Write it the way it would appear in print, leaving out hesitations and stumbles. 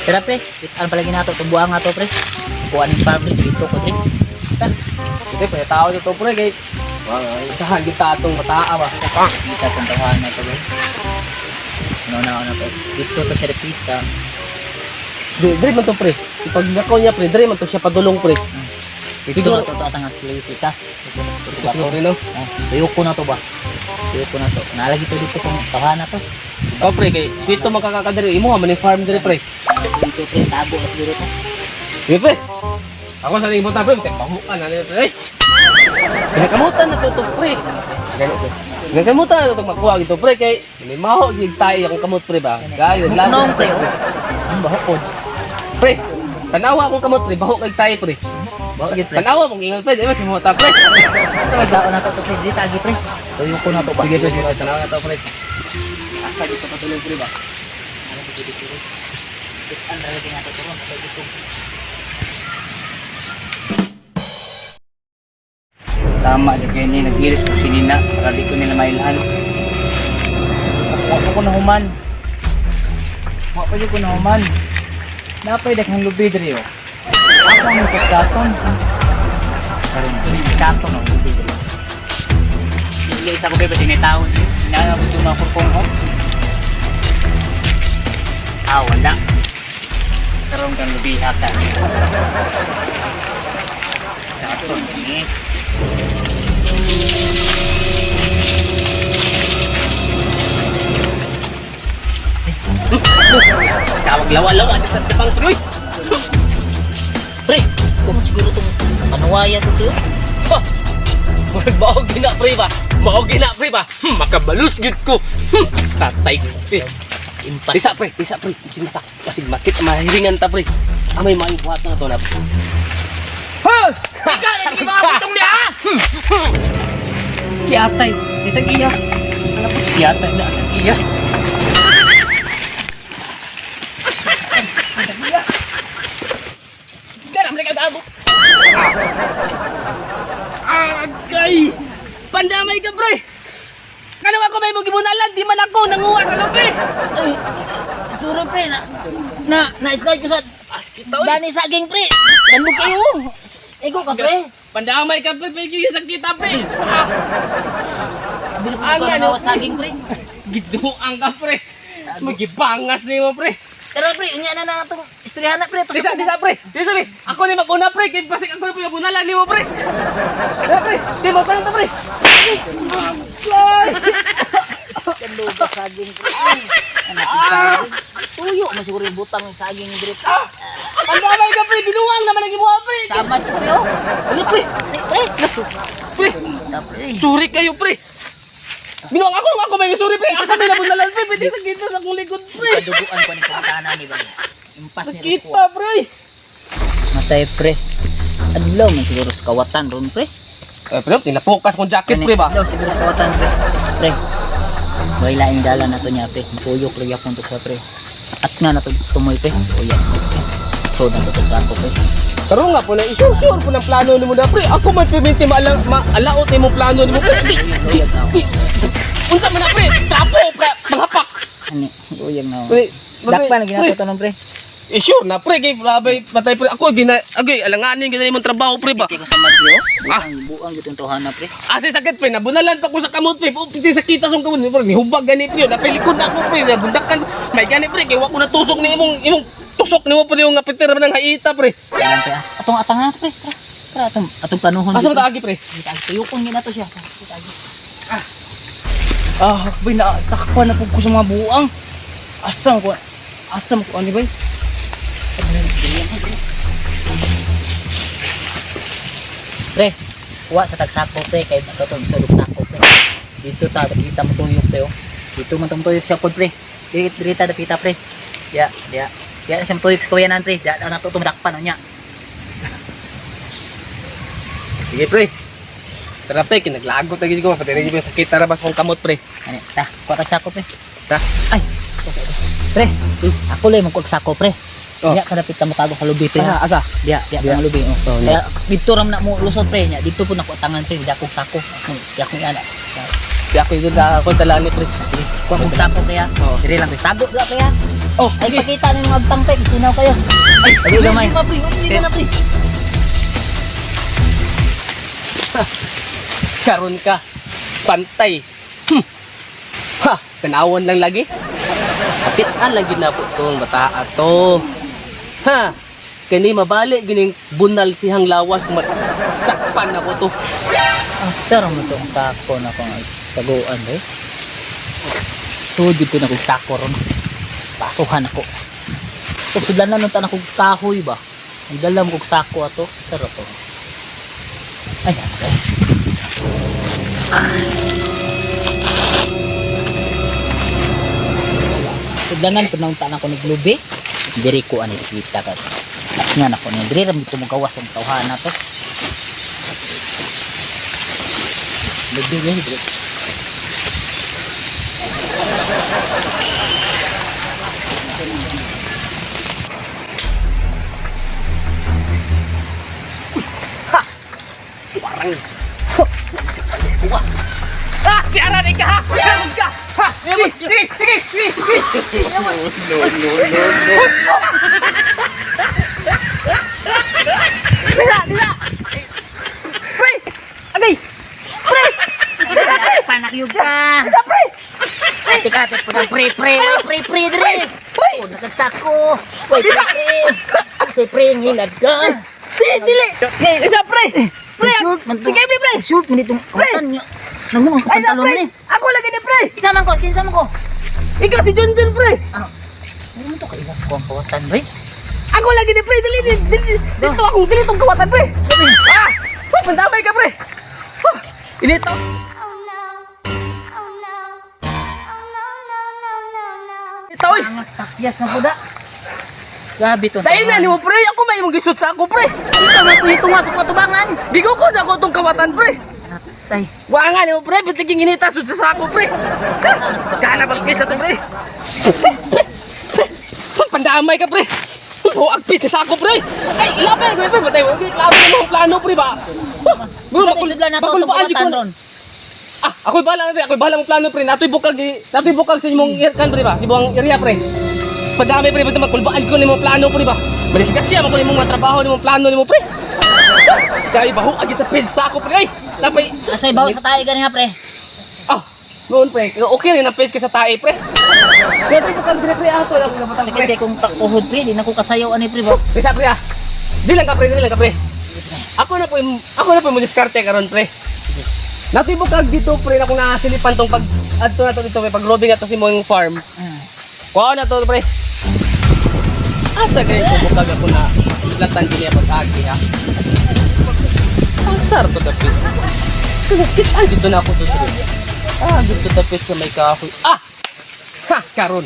Tara pre, kitaan palagi nato itong buang nga to pre. Kuha ning farm pre, dito ko pre. Tara. Sige, pre, tao nito pre kay isahan kita atong bataa ba. Kita itong tawahan na ito pre. Ano na ano to. Dito to siya pista. Di, dre man to pre. Ipag nako niya pre, dre man to siya padulong pre. Dito Siguro- na to atang asli pikas. Dito na to Siguro to. pre no. Oh, tuyok ko na to ba? Tuyok ko na to. Nalagi to dito kung tawahan na to. Oh pre, kay sweet to makakakadiri imo man ni farm dre pre. Dito pre, tago na siguro to. Sige pre. Ako sa ning buta pre, tay pahukan na nila pre. Pinakamutan na to to pre. Gano pre. Pinakamutan na to to makuha gito pre kay may maho gid tayo akong kamot pre ba. Gayo Nong pre, oh. Ang baho pod. Pre, tanawa akong kamot pre, baho kay tayo pre. Baho gid pre. Tanawa mong ingon pre, di ba si mota pre. Tao na to to pre, dito agi pre. Tuyok ko na to ba? Sige pre, sige, tanawa na to pre. Asa dito patuloy pre ba? Ano dito dito? Ang lalagay nato to ron, dito. Tama jud kay ni nag-iris ko sinina para di ko nila mailhan. Wa pa ko nahuman. Wa pa jud ko nahuman. Napay daghang lubi diri oh. Ako ang pagkaton. Karon kato no lubi diri. Sige isa ko ba sing taon ni. Naa ko mga kurkong ko. Ah, wala. Karon kang lubi haka. Katon ni. Tawag lawa-lawa di sa tapang pre. Uy! Pre, kung siguro tong kanuwaya to pre. Ha! Murag mao gina pre ba? Mao gina pre ba? Makabalus gid ko. Tatay ko pre. Impas. Isa pre, isa pre. Basig masak, basig makit mahiringan ta pre. Amay maayong buhat na to na. Ha! Ikaw na sige mga butong niya. Kiatay, ditag iya. Ano po kiatay na ang iya. Garam na kagabo. Agay! Pandamay ka pre. Kano ako may mo gibunalan, di man ako nanguha sa lupi. Ay, sorry pre na na na slide ko sa Askit ta oy. dani saging pre. Dandog kayo. Ego ka pre. Pandamay ka pre, pwede sa kita pre. Ah, Bilis ko Ang ka ano, nawat saging pre. Giduang ka pre. Magibangas nimo pre. Tara pre, unya na na itong istoryahan na pre. Disa, disa pre. Disa pre. Ako ni mag-una pre, kay basig ako ni bunalan nimo pre. Disa pre, di mo pa pre. Ay! Dandog ka saging pre. Anak ng saging. Tuyo man siguro yung butang ng saging dire. Ah! Pandamay ka pre, binuang naman ang imuha pre. Sama to pre oh. Ano pre? Pre. Pre, Pre. suri kayo pre. Binuang ako nung ako may suri pre. Ako may nabunalan pre, pwede sa kita sa akong likod pre. Kaduguan ko ni pangutana ni ba. Impas Sa ni kita pre. Matay pre. Adlaw man siguro sa kawatan ron pre. Eh, pre, tinapukas kong jacket pre ba? Adlaw siguro sa kawatan pre. Pre. Way laing dala na to niya pre. Puyok lagi akong to sa pre. At nga na to gusto mo pre. Uya. So na to sa ako pre. Karon nga po na sure sure po ng plano nimo na pre. Ako man perminti maala maalaot nimo plano nimo pre. Di, di, di. Unsa man na pre? Trapo ka manghapak. Ani, uyag na. Pre, Dakpa na ginato to nun pre. Eh, sure na pre kay labay patay pre. Ako gina agay alanganin gina imong trabaho pre ba. Hindi ko sa madyo. Ah. Buang buang gitong tohana pre. Asa sakit pre, nabunalan pa ko sa kamot pre. Oh, piti sa kita sa kamot pre, nihubag gani pre. Napilikod na ako pre, nabundakan. May gani pre kay wa ko natusok ni imong imong tusok nimo pre yung nga pitira ng haita pre. Alam pre. Ah. Atong atang na pre. Tara. Tara atong atong planuhon. Asa man ta agi pre? Dito agi tuyokon gina to siya. Dito agi. Ah, bay na sakpan na pud ko sa mga buang. Asam ko. Asam ko ani bay. Pre, kuha sa tagsako pre kay ato tong sulog sako pre. Dito ta dapita mo tuyok pre oh. Dito man tong tuyok siya pod pre. Dito dito dapita pre. Ya, ya. Ya siyang tuyok sa kawayanan pre. Ya na to tumdakpan unya. Sige pre. Tara pre, kinaglagot na gid ko pati rin yung sakit tara bas akong kamot pre. Ani, ta, kuha tag sako pre. Ta. Ay. Pre, ako lang mo sako pre. Oh. Diya kadapit ta mo tago sa lubi pre. Asa, asa? Diya, diya Diya. mga lubi. Oh. Oh, Kaya dito ram na mo lusot pre nya. Dito po nako tangan pre, diya akong sako. Diya akong ana. Di ako yun na ako talani, pre. Sige, kuha kong sako kaya. Oo. Dire lang, pre. Tago dra kaya. Oh, Ay, sige. pakita ni mga tangpek. Sinaw kayo. Ay, Ay, gamay. di pa, pre. Hindi na, pre. Ha, karon ka. Pantay. Ha, tanawan lang lagi. Kapitan lang gid na po tong bata ato. Ha, kani mabali gining bunal sihang lawas kung sakpan ako to. Ang sarang mo itong sako na kung taguan, eh. So, dito na kong sako ron. Pasuhan ako. So, sudlanan nung tanang kong kahoy ba? Ang dala mo kong sako ato. Sarap to. Ay, okay. Sudlanan po nung tanang ko naglubi. Diri ko ani kita ka. Nga na ko ni diri ra dito mo gawas ang tawhana to. Lubi gani diri. Parang. Ah, tiara ni ka ha. Karon ka. Ha, sige, sige, sige, sige, sige. No, no, no, no. Dila, dila. Pre! Agay! Pre! Panakyug ka! Pre! Ate ka, ate po pre, pre, oy, pre, pre, dire! Oh, nakagsako! Oy, pre, pre! Say, pre, ngilad ka! Dili, dili! Isa, pre! Pre! Short man to. Sige, pre, pre! Short man itong kawatan niyo. Nangungo ang Ay, na, pantalon pre! ni. Ako lagi ni, pre! Kinsa man ko, kinsa man ko. Ikaw si Junjun, pre! Ano? Ano man to kailas ko ang kawatan, pre? Ako lagi ni, pre! Dili, dili, dili! Dito akong, dili tong kawatan, pre! Ah! Oh, pandamay ka, pre! Oh, inito! Oh no. Oh no. Oh no, no, no, no, no. Ito, oy! Ang takyas na puda. Grabe to. Dahil na nimo, pre! Ako may imong gisut sa ako, pre! Ito mo ito nga sa katubangan. Gigo ko na ako tong kawatan, pre! Tay. Wa nga nimo, pre! Ba't naging inita sud sa sako, pre? Kana pagpit sa to, pre! Pre, pandamay ka, pre! Huwag pit sa sako, pre! Ay, ilapin ko, pre! Patay mo, klaro mo ang plano, pre, ba? Bro, Bakul, na to bakul itong kawatan ron. Ah, ako'y bahala, pre. Ako'y bahala mong plano, pre. Natoy bukag sa imong aircon, pre, ba? Sa imong area, pre. Padami, pre, basta makulbaan ko nimong plano, pre, ba? Madisgrasya man ko nimong mga trabaho, nimong plano nimo, pre. Kaya baho agad sa pin sa ako, pre. Ay, napay. Asay bawas ka tayo gani ha, pre. Ah, noon, pre. Okay rin ang face ka sa tae, pre. Natoy bukag, pre, pre. Ato lang batang, Sakit pre. kay kung takuhod pre, di na ko kasayaw ani pre ba. Bisa, pre, ah. Di lang ka, pre. Di lang ka, pre. Ako na po yung diskarte karon, pre. Sige. Natoy bukag dito, pre, na kung nakasilipan tong pag adto na to dito, pre, pag robing ato si mong farm. Kuha na to, pre. Asa kayo bukag ako na latan din niya pag-agi, ha? Asar to dapit. Kasi ah, dito na ako to, sir. Ah, dito dapit sa may kahoy. Ah! Ha, karon.